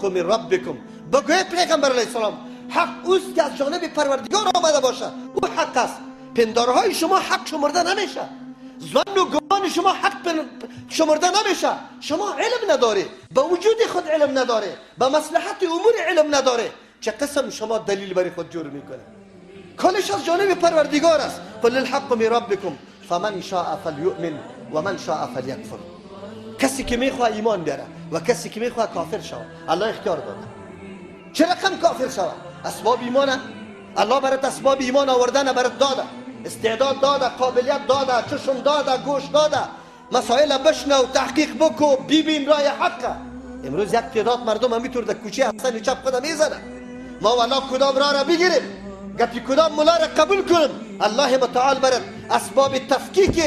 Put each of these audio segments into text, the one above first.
الحق من ربکم. بگوی پیغمبر علیه السلام حق اوست که از جانب پروردگار آمده باشه، او حق است. پندارهای شما حق شمرده نمیشه، ظن و گمان شما حق شمرده نمیشه. شما علم نداره، به وجود خود علم نداره، به مصلحت امور علم نداره. چه قسم شما دلیل برای خود جور میکنه؟ کلش از جانب پروردگار است. قل الحق من ربکم فمن شاء فلیؤمن و من شاء فلیکفر. کسی که میخواه ایمان بیاره و کسی که میخواه کافر شود، الله اختیار داده. چه رقم کافر شود؟ اسباب ایمانه الله برات اسباب ایمان آوردن برات داده، استعداد داده، قابلیت داده، چشم داده، گوش داده، مسائل بشنو، تحقیق بکو، ببین رای حقه. امروز یک تعداد مردم همینطور در کوچه حسن چپ خود میزنه. ما والا کدام راه را بگیریم، گپی کدام ملا را قبول کنیم؟ الله متعال برات اسباب تفکیک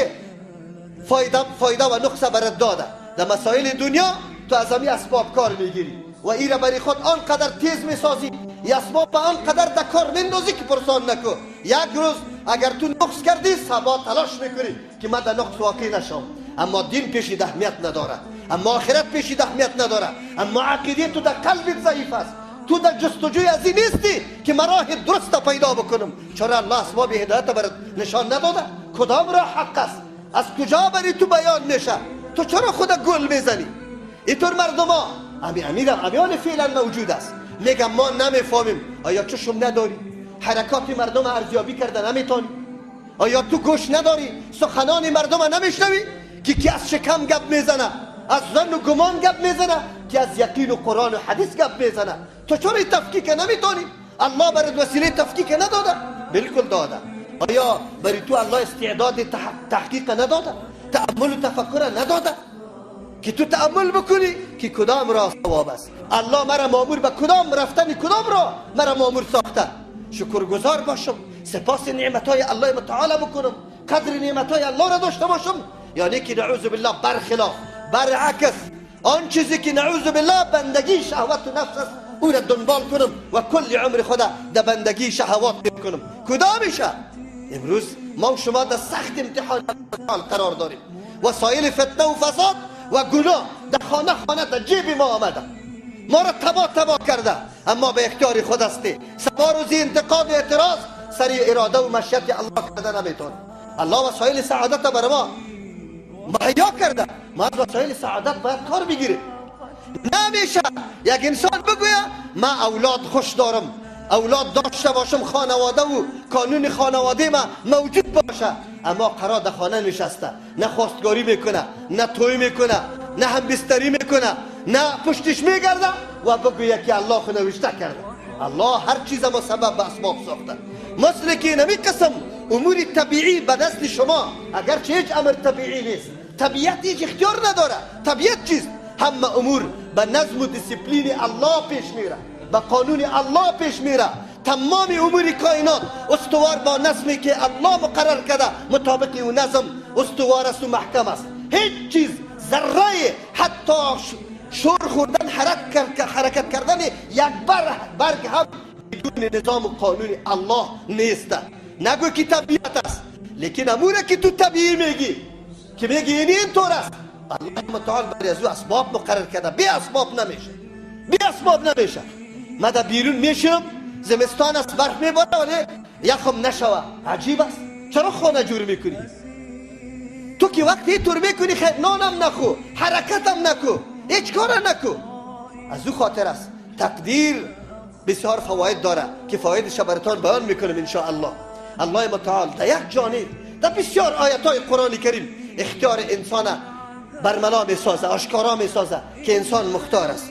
فایده و نقص برات داده. در مسائل دنیا تو از همین اسباب کار میگیری و ای را برای خود آنقدر تیز میسازی، ای اسباب به آنقدر در کار میندازی که پرسان نکو. یک روز اگر تو نقص کردی، سبا تلاش میکنی که من در نقص واقع نشم. اما دین پیش اهمیت نداره، اما آخرت پیش اهمیت نداره، اما عقیده تو در قلبت ضعیف است. تو در جستجوی از این نیستی که من راه درست پیدا بکنم. چرا الله اسباب هدایت برات نشان نداده؟ کدام راه حق است؟ از کجا بری تو بیان میشه؟ تو چرا خود گل میزنی؟ اینطور مردم ها امیان فعلا موجود است. میگم ما نمیفهمیم. آیا چشم نداری؟ حرکات مردم ارزیابی کرده نمیتونی؟ آیا تو گوش نداری؟ سخنان مردم نمیشنوی که کی از شکم گپ میزنه، از ظن و گمان گپ میزنه، که از یقین و قرآن و حدیث گپ میزنه؟ تو چرا تفکیک نمیتونی؟ الله برات وسیله تفکیک نداده؟ بالکل داده. آیا برای تو الله استعداد تحقیق نداده؟ تأمل و تفکر نداده که تو تأمل بکنی که کدام راه صواب است؟ الله مرا مامور به کدام رفتن، کدام راه مرا مامور ساخته؟ شکرگزار باشم، سپاس نعمتهای الله متعال بکنم، قدر نعمتهای الله را داشته باشم، یعنی که نعوذ بالله برخلاف، برعکس آن چیزی که نعوذ بالله بندگی شهوت و نفس است او را دنبال کنم و کل عمر خدا در بندگی شهوات کنم. کدامشه؟ امروز ما و شما در سخت امتحان قرار داریم. وسایل فتنه و فساد و گناه در خانه خانه در جیب ما آمده، ما را تباه تباه کرده، اما به اختیار خود هستی. سبا روزی انتقاد و اعتراض سر اراده و مشیت الله کرده نمیتونه. الله وسایل سعادت بر ما مهیا کرده، ما از وسایل سعادت باید کار بگیریم. نمیشه یک انسان بگویه من اولاد خوش دارم، اولاد داشته باشم، خانواده و کانون خانواده ما موجود باشه، اما قرار در خانه نشسته، نه خواستگاری میکنه، نه توی میکنه، نه هم بستری میکنه، نه پشتش میگرده و بگویه که الله خو نوشته کرده. الله هر چیز ما سبب به اسباب ساخته. مثل که نمی قسم امور طبیعی به دست شما، اگرچه هیچ امر طبیعی نیست، طبیعت هیچ اختیار نداره. طبیعت چیست؟ همه امور به نظم و دیسیپلین الله پیش میره، به قانون الله پیش میره. تمام امور کائنات استوار با نظمی که الله مقرر کرده، مطابق او نظم استوار است و محکم است. هیچ چیز ذره حتی شور خوردن، حرکت کردن یک برگ هم بدون نظام و قانون الله نیست. نگو که طبیعت است، لیکن اموره که تو طبیعی میگی که میگی اینطور است، الله متعال برای از او اسباب مقرر کرده. بی اسباب نمیشه، بی اسباب نمیشه. من در بیرون میشم، زمستان است، برف میباره ولی یخم نشوه. عجیب است. چرا خانه جور میکنی؟ تو که وقتی اینطور میکنی خیر نانم نخو، حرکتم نکو، هیچ کار نکو. از او خاطر است تقدیر بسیار فواید داره که فوایدش براتان بیان میکنم ان شاء الله. الله متعال در یک جانب در بسیار آیت های قرآن کریم اختیار انسان برملا میسازه، آشکارا میسازه که انسان مختار است.